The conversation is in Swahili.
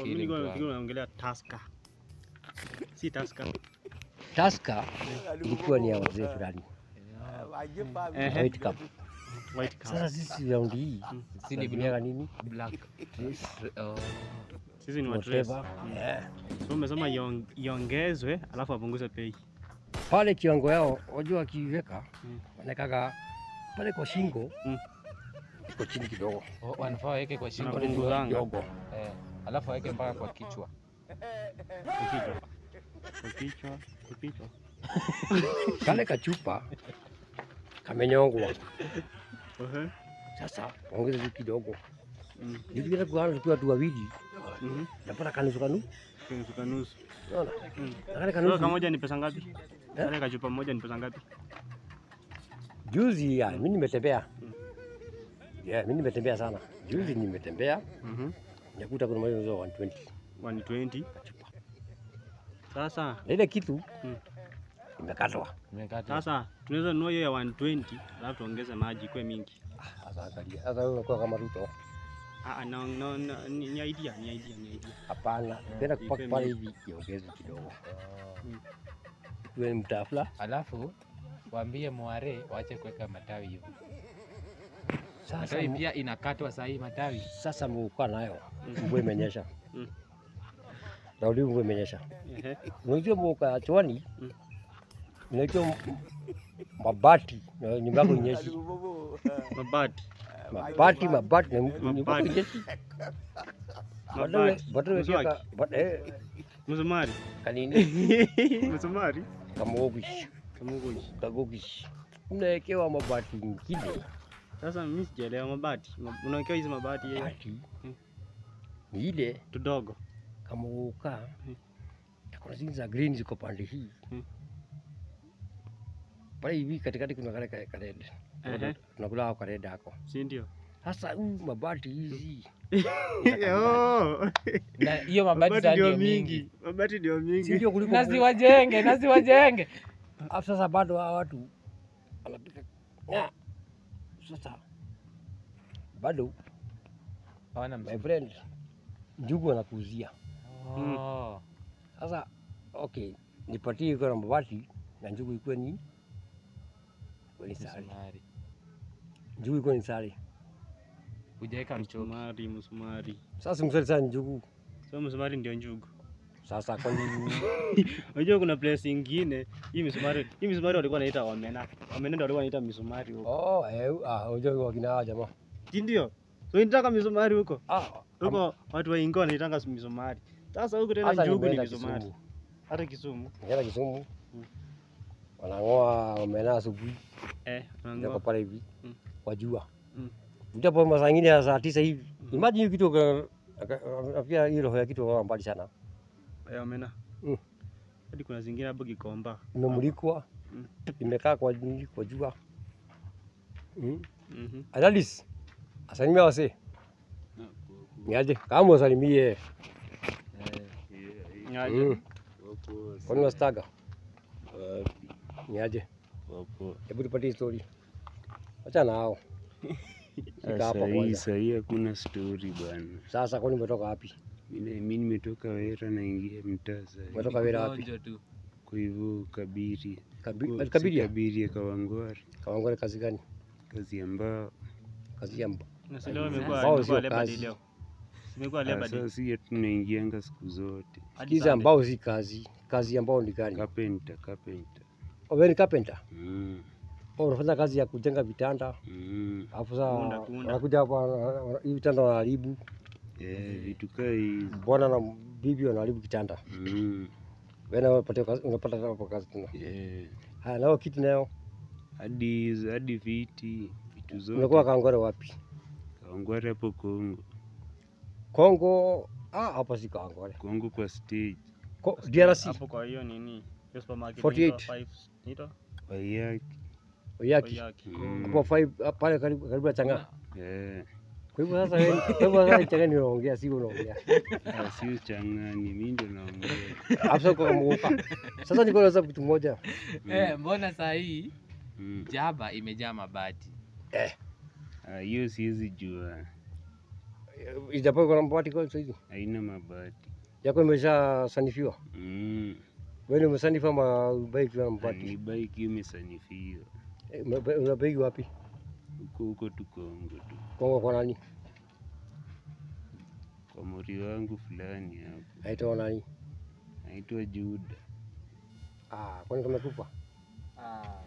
Mimi nilikuwa naongelea Tusker. Si Tusker. Tusker ilikuwa ni ya wazee fulani. White Cup. White Cup. Sasa sisi round hii Si ni tunatumia nini? Black. Sisi ni wa Trace. Whatever. So umesema iongezwe alafu apunguze bei. Pale kiwango yao wajua wakiweka wanakaga pale kwa shingo iko chini kidogo. Wanafaa waweke kwa shingo Wanapunguzanga. Kidogo. Alafu waweke mpaka kwa kichwa. Kwa kichwa. Kwa kichwa, kwa kichwa. Kale kachupa kamenyongwa. Sasa ongeza tu kidogo. Ndio kwa tukiwa watu wawili. Napata kanusu kanu. Kanusu kanusu. Unaona? Kale So kanusu. kamoja ni pesa ngapi? Kale kachupa moja ni pesa ngapi? Juzi ya mimi nimetembea. Yeah, mimi nimetembea sana. Juzi nimetembea. Nikuta kuna mmoja anauza 120 120. kachupa. Sasa Na ile kitu imekatwa. Imekatwa. Sasa tunaweza nunua hiyo ya 120 alafu tuongeze maji ikuwe mingi. Sasa angalia. Sasa wewe unakuwa kama Ruto. Ah, no, no, no, ni idea, ni idea, ni idea. Hapana, tena kupaka Ipe pale mingi. hivi iongeze kidogo. Iwe mtafla. Alafu waambie Mware waache kuweka matawi hivyo. Sasa Matawi pia inakatwa saa hii matawi. Sasa mko nayo. Mvua imenyesha. Raundi mvua imenyesha. Unajua mko chwani? Unajua mabati na nyumba yako inyeshi. Mabati. Mabati, mabati na nyumba yako inyeshi. Mabati. Badala Mswaki. weka Msumari. Kanini? Msumari. Kamogish. Kamogish. Kagogish. Unawekewa mabati ingine. Sasa mimi sijaelewa mabati. Unawekewa hizi mabati yeye. Mabati. Ni ile tudogo. Kamoka. Kuna zingine za green ziko pande hii. Pale hivi katikati kuna kale karede. Tunakula hao karede hako. Si ndio? Sasa huu mabati hizi. Na hiyo mabati Mabati sasa ndio ndio mingi. mingi. Mabati ndio mingi. Si ndio kuliko Na siwajenge, na siwajenge. Alafu sasa bado hawa watu wanapika. Sasa bado hawana my friend, njugu wanakuuzia. Sasa okay, nipatie iko na mabati na njugu ikuwe ni ikuwe ni sare. Msumari. Njugu ikuwe ni sare. Hujaweka mchoki. Msumari, msumari. Sasa msumari sana njugu. So msumari ndio njugu. Sasa kwa nini? Unajua kuna place ingine hii misumari, hii misumari walikuwa wanaita omena. Omena ndio walikuwa wanaita misumari huko. Oh, unajua wakina hawa jamaa. Si ndio? So inataka misumari huko. Huko watu wa Ingo wanaitanga misumari. Sasa huko tena Hata njugu ni nimeenda misumari. Kisumu. Hata Kisumu. Nimeenda Kisumu. Wanang'oa omena asubuhi. Wanang'oa. Ndio pale hivi. Kwa jua. Ndipo masaa mengine ya saa 9 hivi. Imagine hiyo kitu pia hiyo roho ya kitu kwa mbali sana. Omena. Hadi kuna zingine hapo Gikomba. Imemulikwa. Imekaa kwa jua. Adalis. Asalimia wase. Niaje? Kama usalimie. Niaje? Kwani unastaga? Niaje? Wapo. Hebu tupatie story. Acha na hao. Shika hapa kwanza. Sasa hakuna story bwana. Sasa kwani umetoka wapi? Mimi nimetoka Wera naingia mtaa sasa. Umetoka Wera wapi? Kwa hivyo Kabiri. Kabiri? Kabiri Kawangware. Kawangware kazi gani? Kazi ya mbao. Kazi ya mbao. Na si leo Mbao imekuwa sio Labor Day kazi. leo. Imekuwa Labor Day. Sasa si tunaingianga siku zote. Hadi Sikiza, Sunday. mbao si kazi. Kazi ya mbao ni gani? Carpenter, carpenter. Wewe ni carpenter? Oh, unafanya kazi ya kujenga vitanda. Alafu sasa Kuunda, kuunda. wanakuja hapa, hivi vitanda wanaharibu. Vitu kaa hizi. Bwana na bibi wanaharibu kitanda. Wewe na unapata kazi, unapata hapo kazi tena. Haya, nao kiti nayo. Hadi viti, vitu zote. Unakuwa Kawangware wapi? Kawangware hapo Kongo. Kongo, hapa si Kawangware. Kongo kwa stage. DRC. Hapo kwa hiyo nini? Hiyo supermarket 48. inaitwa 5, inaitwa? Waiyaki. Waiyaki. Waiyaki. Hapo 5 pale karibu na Chang'aa. Kwa hivyo sasa wewe, kwa hivyo sasa Chang'aa ndio unaongea, si unaongea. Sio Chang'aa, ni mimi ndio naongea. Hapo sasa kwa Muguka. Sasa niko na kitu moja. Mbona saa hii jaba imejaa mabati? Hiyo siwezi jua. Ijapo iko na mabati kwa sasa hivi. Haina mabati. Yako imesha sanifiwa. Mm. Wewe ni umesanifu ama bike na mabati? Ni bike imesanifiwa. Una bike wapi? Huko huko tu Kongo tu. Kongo kwa nani? Kwa mori wangu fulani hapo. Aitwa nani? Naitwa Juda. Ah, kwani kamekufa? Ah,